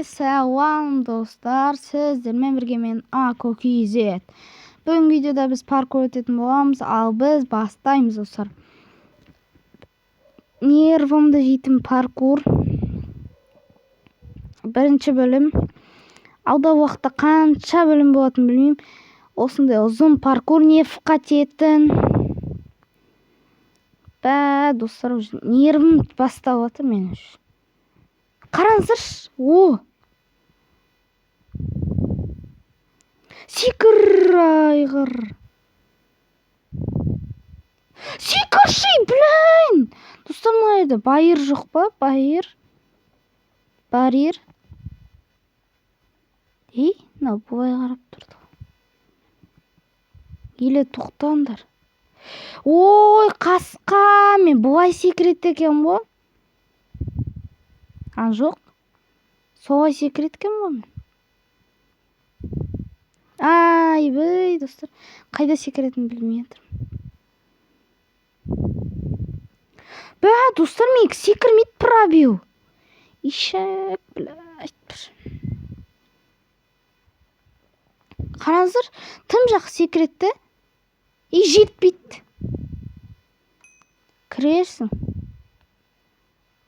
Сәлем, достар, сіздермен бірге мен Ако KZ. Бүгінгі видеода біз паркур өтетін боламыз, ал біз бастаймыз, достар. Нервымды жейтін паркур. Бірінші бөлім. Алдағы уақытта қанша бөлім болатынын білмеймін. Осындай ұзын паркур нервқа тиетін. Бә, достар, уже нервім бастап жатыр менің уже. Қараңыздаршы, о! Секір, айғыр. Секірші, блин! Достар, мына жерде байыр жоқ па? Байыр. Барьер. Ей, мынау былай қарап тұрды. Еле тоқтаңдар. Ой, қасқа, мен былай секіреді екенмін ғой. А, жоқ. Солай секіреді екенмін ғой мен. Айбей, достар. Қайда секіретінін білмей жатырмын. Бә, достар, мен секірмейді пробил. Ишак, блядь. Қараңыздар, тым жақсы секіреді де. И жетпейді. Кіресің.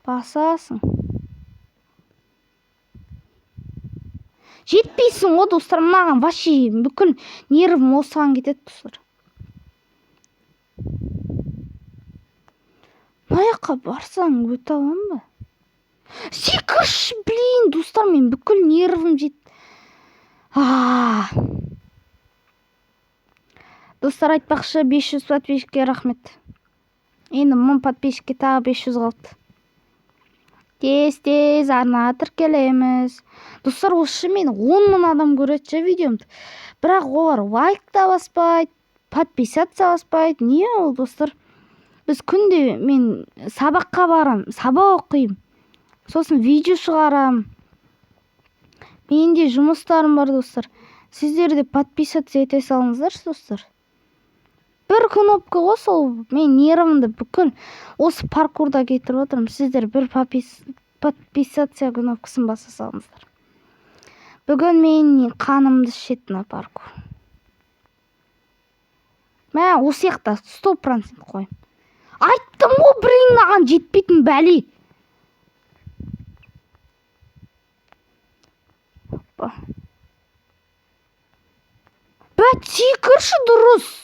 Басасың. Жетпейсің ғой, достар, мынаған вообще бүкіл нервім осыған кетеді, достар. Мына жаққа барсаң өте аламын ба? Секірші, блин, достар, мен бүкіл нервім жет. Достар, айтпақшы, 500 подписчикке рахмет. Енді 1000 подписчикке тағы 500 қалды. Тез-тез арнаға тіркелеміз. Достар, осы мені 10 мың адам көреді ше видеомды. Бірақ олар лайк та баспайды, подписаться баспайды. Не ол, достар? Біз күнде мен сабаққа барам, сабақ оқимын. Сосын видео шығарам. Менің де жұмыстарым бар, достар. Сіздер де подписаться ете салыңыздаршы, достар. Бір кнопка ғой сол, мен нервімді бүкіл осы паркурда кетіріп отырмын. Сіздер бір подписаться кнопкасын баса салыңыздар. Бүгін мен қанымды ішеді мына паркур. Мә, осы жақта 100% қойым. Айттым ғой, блин, маған жетпейтін бәле. Опа. Бә, секірші дұрыс.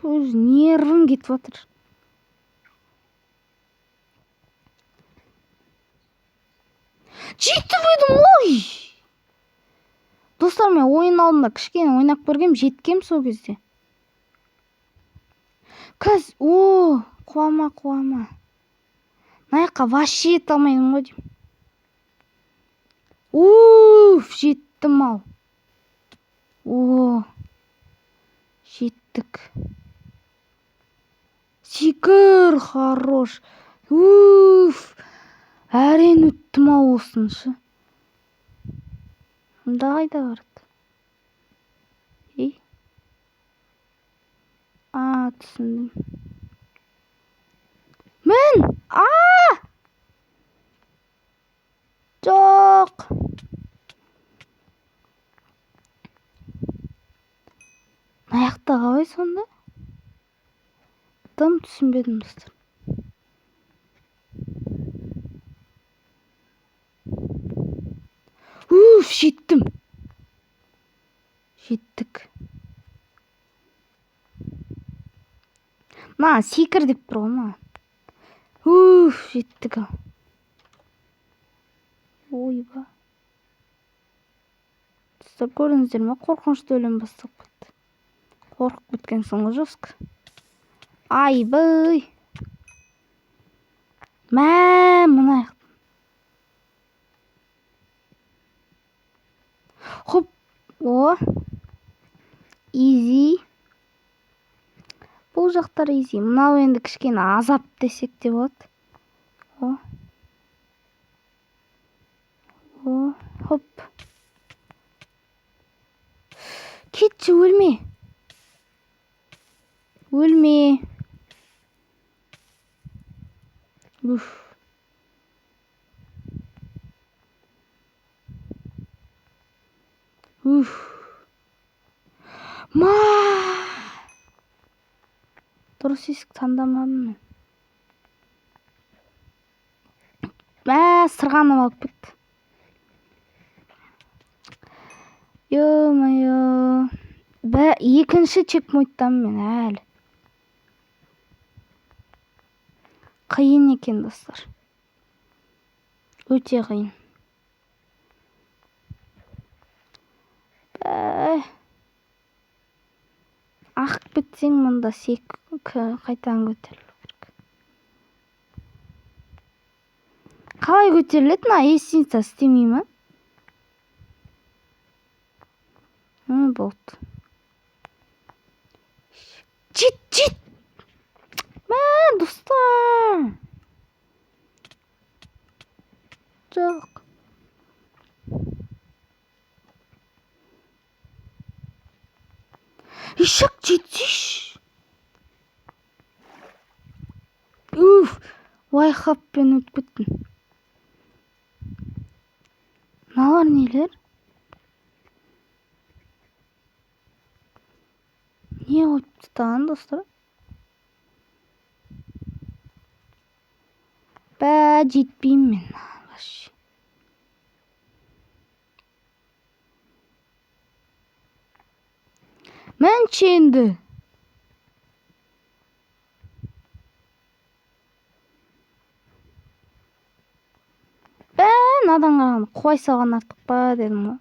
Өз нервім кетіп жатыр. Жетіп едім ғой. Достар, мен ойын алдында кішкене ойнап көргем, жеткем сол кезде. Қазір, о, қуама, қуама. Мына жаққа вообще жете алмаймын ғой деймін. Уф, жеттім ау. О, жеттік. Секір, хорош. Уф, әрең өттім ау осыншы. Мында қайда барады? Ей. А, түсіндім. Мін! А! Жоқ. Мына жақта қалай сонда? Тым түсінбедім, достар. Уф, жеттім. Жеттік. Маған секір деп тұр ғой маған. Уф, жеттік ау. Ойба. Достар, көрдіңіздер ме? Қорқынышты өлең басталып кетті. Қорқып кеткенсің ғой, жестко. Айбай. Мә, мына жақ. Хоп. О. Изи. Бұл жақтар изи. Мынау енді кішкене азап десек те болады. О. О, хоп. Кетші, өлме. Өлме. Уф. Уф. Ма! Дұрыс есік таңдамадым мен. Мә, сырғанып алып кетті. Ё-моё. Бә, екінші чекпоинттамын мен әлі. Қиын екен, достар. Өте қиын. Бә. Ағып кетсең мұнда қайтадан көтерілу керек. Қалай көтеріледі? Мына лестница істемей ма? Болды. Жет, жет! Мә, достар! Жоқ. Ешек жетсейші. Уф, лайфхакпен өтіп кеттім. Мыналар нелер? Не қойып тастаған, достар? Бә, жетпеймін мен мынаған вообще. Мінші енді. Бә, мынадан қарағанда қуай салған артық па дедім ғой.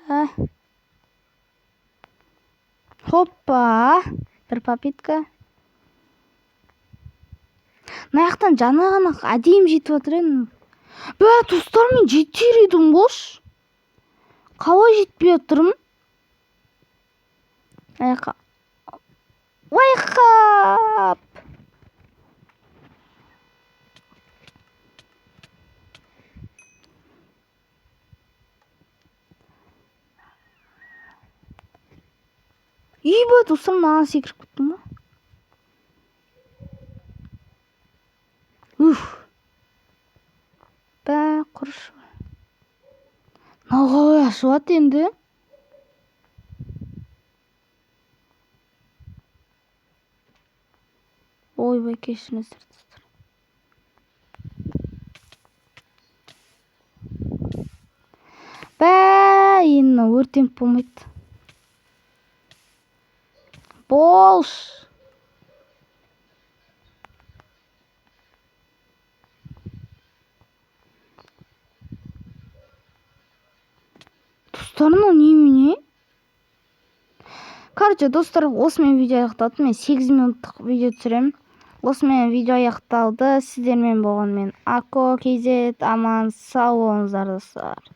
Бә. Хоппа, бір попытка. Мына жақтан жаңа ғана әдейі жетіп жатыр едім. Бә, достар, мен жетер едім ғойшы. Қалай жетпей жатырмын? Аяққа. Лайхап! Үйбі, достар, маған секіріп кеттім ғой. Уф. Бә, құрыш. Мынау қалай ашылады енді? Ойбай, кешіріңіздер, достар. Бә, енді мынау өртеніп болмайды. Болш. Достар, мынау немене? Короче, достар, осымен видео аяқталды. Мен 8 минуттық видео түсіремін. Осымен видео аяқталды. Сіздермен болған мен Ако KZ. Аман сау болыңыздар, достар.